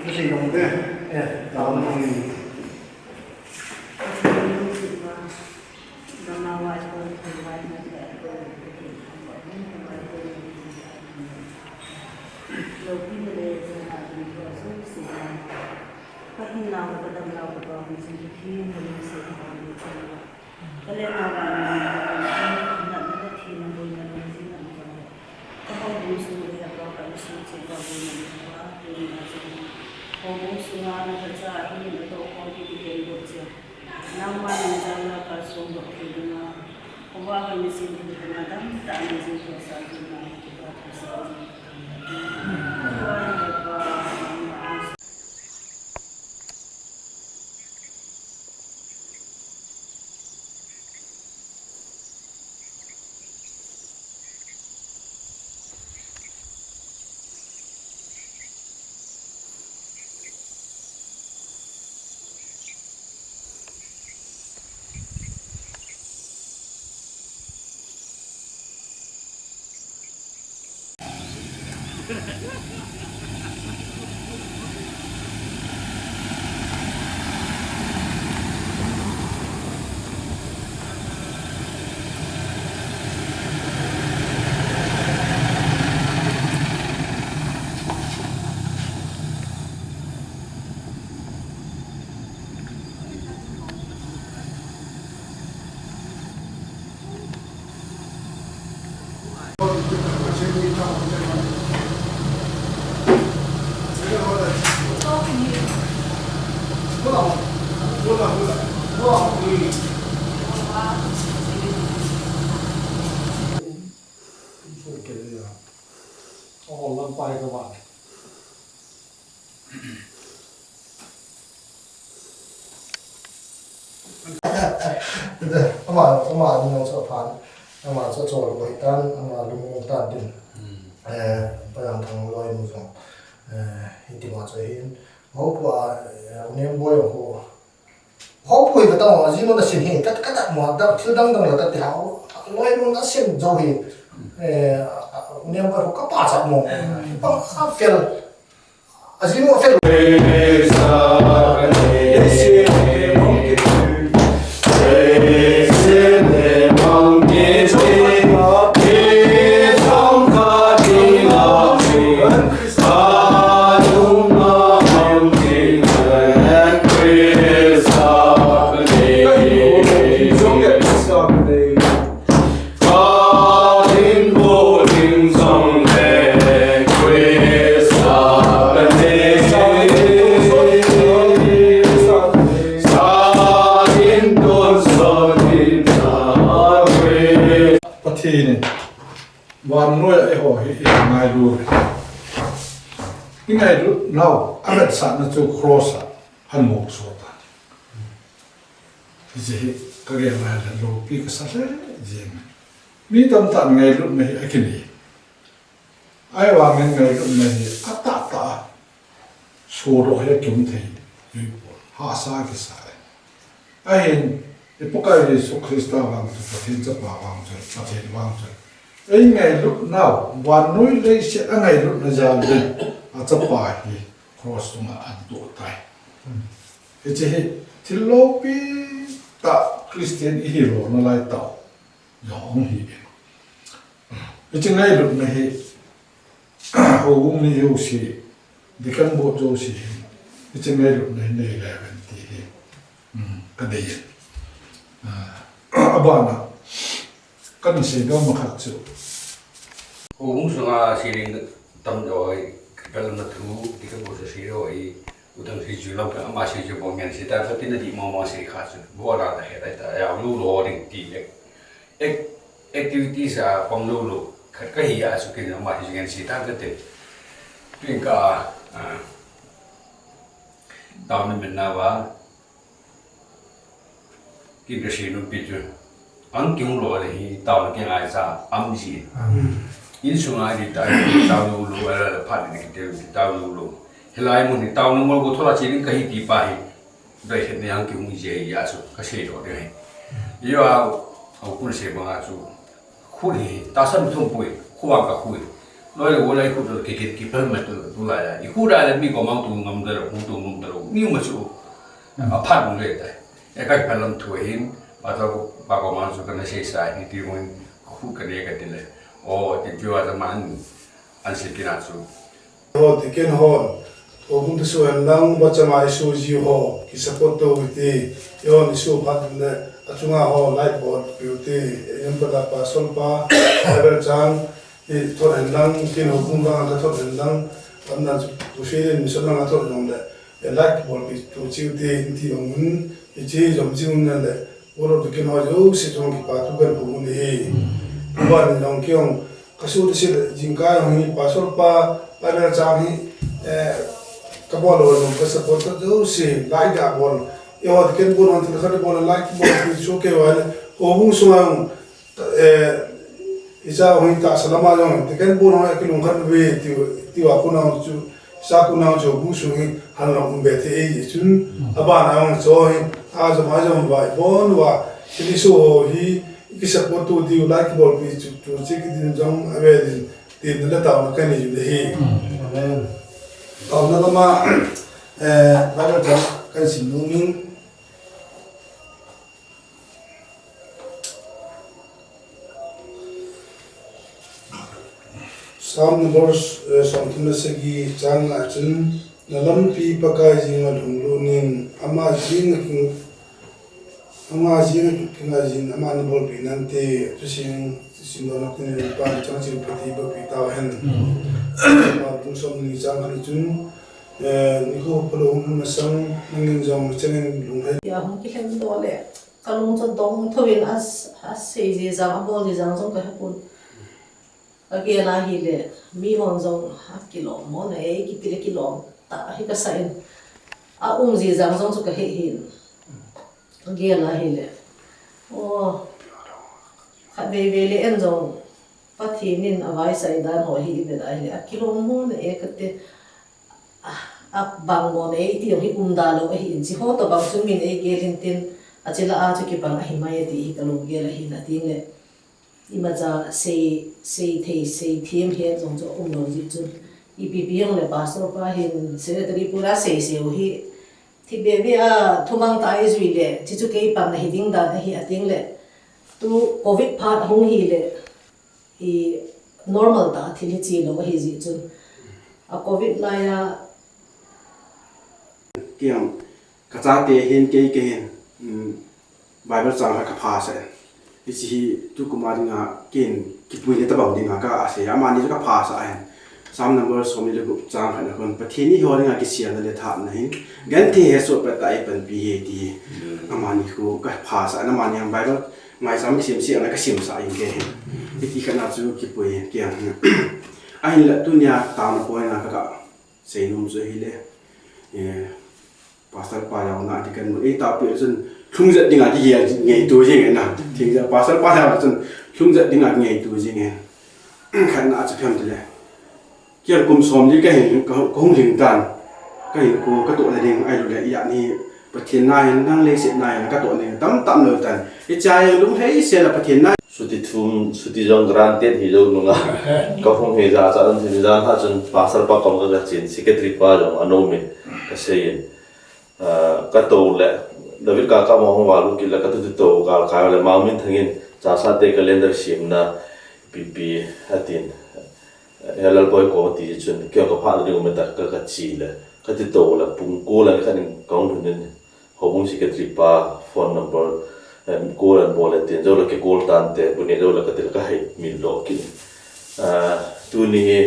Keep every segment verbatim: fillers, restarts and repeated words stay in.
Kasi yung, eh, eh, tao na yung Ama, ama lungmong chu aphan, ama chu achol boi tan, ama lungmong tan tin. Hmm. Eh, Pajang Thang loi nu jong, eh, hitima chu hin. Hopua, eh, Unem boi ho. Hopui ka tang, ajinu na sin hi, ka, ka ta mo, da, thil dang dang la ta ti hao. Loi nu na sin jo hi. Eh, Unem boi ho ka pa cha mo. Pa ka fel. Pathen in vannoi a eiho hi eingailut. Eingailut nau, avetsahna chu cross a ahin muksuh tan. Hiche hi kagel lai le loupi kasa lheh jeng. Mi tamtah in ngailutna hi akinei. Ahivangin ngailutna hi atahtah a sodoh hi akium thei. Hahsa kisa e. Ahin, i Pakai Jesu Christa vang chu, Pathen Chapa vang chu, Pathen vang chu. Eingailut nau, vannoi leiset a ngailutna jal in, achapa hi cross chunga ahin toh tai. Hiche hi, thil loupi tah Christian ihi lona lai tah. Jong hi. Hiche ngailutna hi, houbung mi jouse, deacon board jouse hi, hiche ngailutna hi nei le ven ti hi. Hmm, kadei e. Ah, abana, kahin sei nom khat chu. Houbung sunga seiling tam jo hi, kapel na thu, deacon board chu sei jo hi, u Thangsei chu lam ka ama sei chu bou ngen sei ta, ka tin a di mong mong sei kha chu. Bou la ta he ta, ta, ya lu lo ding ti le. Ac-, activities a pang lou lou. Khat kahi a chu kin ama hi ngen sei ta ka te. Tun ka, ah, taona min na va. Kin ka sei nom pi chu. Ang kihung lou le hi taona kingaicha am ji. Amen. Insunga di ta, taona lou lou, la la phat ni kiti taona lou lou. Hilai mun hi taona ngol ko thola chi ding kahi ti pa hi. Doi khet ni ang kihung ji a chu ka sei lou ding ahi. Yo a, a kun sei banga chu. Khu hi, tahsan thum pui, khu ang ka khu hi. Loi le, loi khu to, ki, ki, ki phal ma to, tu la ya. I khu da le mi ko mang tu ngam da lo, khu tu ngam da lo. Mi ma chu. A phat mu le ta. E ka phal lam thu hin, pa to, pa ko mang chu ka na sei sa, ni ti mun, khu ka ne ka ti le. O, ti ju a ta man, an se ki na chu. Ho, ti ken ho. Ho, hung tu su hen lang, ba cha ma i su ji ho, ki support to ti. Yo, ni su phat le, a chunga ho, like bol, beauty, yam pa da pa, sol pa, Bible chang, Hi thot hen lang, kin ho kum vang ka thot hen lang, amna chu pu shi ni so lang a thot jong le, e like bol pi tu chiu te, ti jong un, hi chi jong chiu na le, bol tu kin ho jo si jong ki pa tu kan pu ni hi. Ba ni jong ki jong, ka su ti si le, jing ka jong hi, pa sol pa, pa na chang hi, eh, ka bol lo jong ka support jo si, like da bol, e ho ken bol hon ti kha bol like bol pi su ke wa le, ho bung su lang, Eh, icha hoi ta salama jong, ti ken bun hoi kilung khat ve, ti, ti wa kunau chu, sa kunau chu bu su hi han long um be the ei chun, aba na jong cho hi, a jom a jom vai bon wa, ti su ho hi, ki support tu ti u like bol pi chu, chu chi ki din jong a ve din, ti na le tau na ka ni ju de hi. Amen. Tau na lama, eh, Bible jong kan sim nu min, Psalm number, eh, somthum le sagi chang nga chun, na lampi Pakai jing a lhung lut in, ama jing a king, ama jing a king a jing, ama na bolpi nante, tu sing, sin do na kun pa chang chin pati ba pi tau hen. Ama pung som ni chang khan chun, eh, ni ko palo hum na sang, nangin jong changin lung hai. Ya hum ki hem do le. Ka lung chu dong tho in a, a sei ji jang, a bol ji jang jong ka he pon. A gel a hile, mi hon jong a kilom mo na ei, kiti le kilom ta hi ka sa in. A um ji jang jong chu ka he hin. A gel a hile. O, khat vei vei le en jong Pathen in a vai sai dan ho hi i ve a hile. A kilom mo na ei ka te. A, a bang mo nei ti jong hi um da lo ahi in, chi ho to bang chun min ei gel in tin, a chi la a chu kipang ahi mai ti hi ka lung gel ahi na ding le. Ima cha sei, sei thei, sei thiam he jong chu um lo ji chun. I pi pi jong le pastor pa hin secretary pu la sei sei u hi. Thi be be a thumang ta i jui le, chi chu kei pan na hi ding dan ahi a ding le. Tu covid phat hung hi le. I normal ta thil hi chi lo ahi ji chun. A covid lai a. Kiang, ka chate hin kei kei hin, um, Bible chang khat ka phasa. Hichi hi tu kuma dinga kin kipui le tabang dinga ka ase. Amani ka phasa hin. Psalm number som ni le gup chang khat na kon. Pathen ni ho dinga kisial na le tha na hin. Genthei he so pa ta i panpi he ti. Amani khu ka phasa. Amani ang Bible Maicham kisim si ana kasim sa in ke. Iti kana chu kipui kiang. Ahin la tunia tana poi na ka ka sei nom chu hile. Eh, pastor pa yau na ti kan mu. Eh, ta pi chun lhung jat dinga ki ye ngei tu jing na. Thing ja pastor pa yau chun lhung jat dinga ngei tu jing. Khat na chu phem ti le. Kiang kum som li ka hin, ka, ka hung ling tan. Ka hin ko, ka toh le ding, ai lu le, ya ni, Pathen na hin, nang le se na hin, ka toh le, tam tam lo tan. I cha yang lung hei se la Pathen na. Suti thum, suti jong granted hi lo nunga. Ka hung hi ja cha an thin ja ha chun pastor pa kom ka ka chin, secretary pa jong ano min, ka sei in. Ah, ka to le, David ka ka mo hung wa lu ki le ka tu tu to ka ka le ma min thangin, cha sa te calendar sim na, pi pi, atin. He Lalboi ko ti chun, kei ka pha ding um ta ka ka chi le, ka ti to le, pung ko le ka ning kong thun nin, ho bung secretary pa, phone number, em, ko le bol le tin, jo le ke call tan te, bu ne jo le ka ti le ka hai min lo ki. Ah, tuni hi,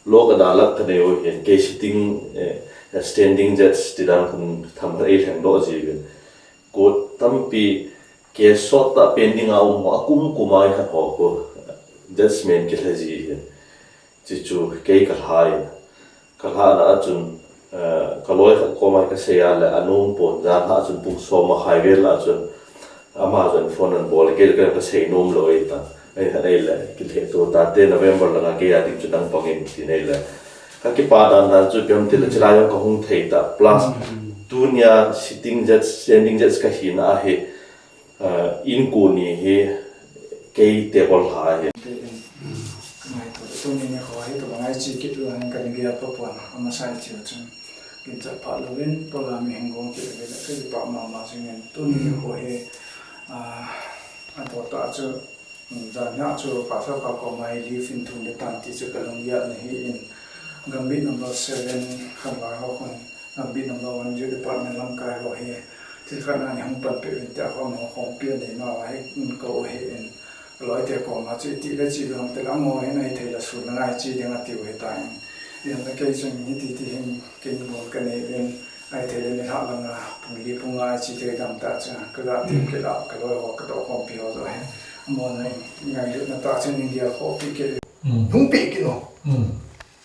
lo ka da lak ka nei o hin, kei sitting, eh, standing judge ti dan khun tham ei lheng lo ji vin. Ko tampi, ke sot ta pending a um ho, a kum kum a i khat ho ko, judgment ki lha ji hin. Chi chu kei ka lha in, ka lha na a chun, eh, ka loi khat koma ka sei a le a nom pon jan ha chun pung som a hai vel a chun ama chun phone an bol kei ka, ka sei nom lo ei ta. Ei khat ei le, ki le to ta te November langa kei a ding chu nang pang in ti nei le. Ka kipa dan dan chu piam ti le chilai ka hung thei ta. Plus, tunia sitting judge, standing judge ka hi na a hi, Ah, in ko ni hi kei table ha hi. Tuni nikho hi tobang a iche kit u ahin kana gel pon, amasa iche u chun ginchat phat louvin, polam a hin gong kit uvin, kakipah mama jingin, tuni nikho hi, ah, atoh tah chu, mm, jan hi chu Pastor pa koma hi leave in thum ding tan ti chu kalunggel na ahin, Gambih number seven khanglai ho khun, Gambih number one Youth Department lamkai ho hi, thil khat na nei hung panpi uvin tia ho, amaho khompi anei nau ahi, mm, kou ahin, Loite koma chu iti le chi ding te la, amaho hin ahithei le sun le ngai chi ding atiu ahitan. Ijemtia kei chun hiti ti hin kin gon kanei in, ahithei le nilhah langa pung li pung nga iche thei dam tah chu kaga tem kit a, kaloi ho katoh khompi ho joh hin. Amaho in ngailutna tah chun neigel khoh pi kit. Mm. Hung pi kit no. Mm.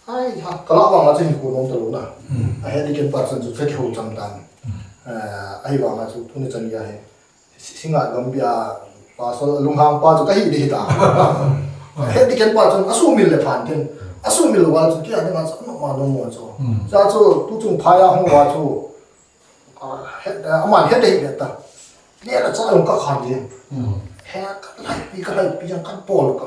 Ai ha, kalah vanga chu hinkho nom talou na. Mm. Ahet ding ken pa chun chu kakihou cham tan. Mm. Eh, ahivanga chu tuni chan geiya hi. Si-, Singngat Gambih a pastor lunghang pa chu kahi ding hita. Ahet ding ken pa chun asumil le phan tin. Asumil lou a chu kei a dinga chu anom anom mo chu. Hmm. Cha chu tuchung phai a hung uva chu, ah, het, ah, aman het ding hita. Neh le chah jong kakhan ding. Hmm. He kalhaipi, kalhaipi jong kapol ka.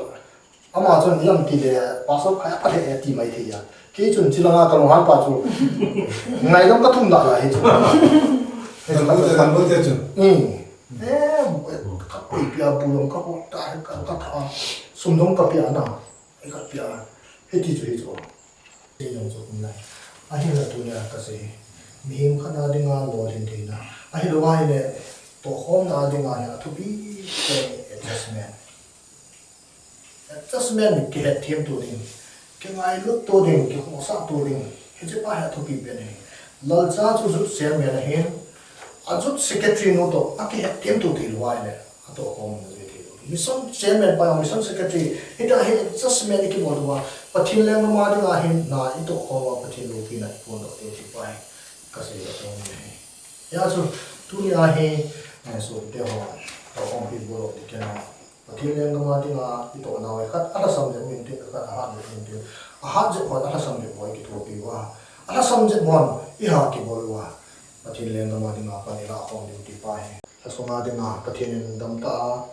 Ama chun ilam ti le, pastor phai a phat he ti mai thei a. Kei chun chilanga kalunghang pa chu ngaidam kathum lah lai hi chu. He chu. Kan bol te, kan bol te chu. Hmm. Eh, kakoipi a bu jong kahol ta, ka, katha. Sum jong kapia na. Kapia. Hiti chu hi chu. Hiti jong chu um lai. Ahinla tunia kasei hi, mihem khat a dinga lolhin theina. Ahilou ahile, tohkhomna a dinga hi athupi pen adjustment. Adjustment, kihetthem to ding, kingailut to ding, kikhohsah to ding, hiche pa hi athupi pen ahi. Lalcha chu youth chairman ahin, a youth secretary nu toh akihetthem to thei lou ahile, atohkhom na jui thei lou. Mission chairman pa jong, mission secretary, hitia hi adjustment ikibol uva, Pathen lenggam a dinga hin na itohkhom uva, Pathen loupina iphondoh diu ti pa hi kasei a tong ahi. Hijeh chun, tunia hi, eh, sopite ho, tohkhompi bol u ti ken a. Pathen lenggam a dinga itoh nau hi khat alhasam jep u hintin, khat ahat jep u hintin. Ahat jep hon alhasam jep ho ikithopi uva, alhasam jep hon iha kibol uva, Pathen lenggam a dinga pan ilah khom diu ti pa hi. Lhasung a dinga Pathen in damtah a,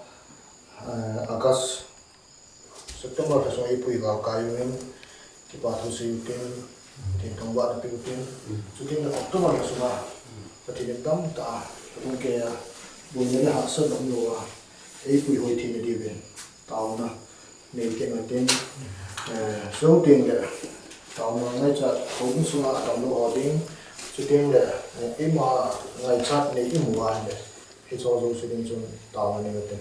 eh, August, September lhasung eipui val kai uvin, kipa thu sei utin, Pathen thangvahna pe utin, chuteng le October lhasung a Pathen in damtah a, alhung keiya boina le hahsatna umlou a, eipui hoi theina diuvin taona nei teng utin, eh, chuteng le taona ngaichat houbung sunga adamlou ho ding, chuteng le, eh, eima ngaichat nei imu ahile, hicheho jouse ding chun taona nei utin.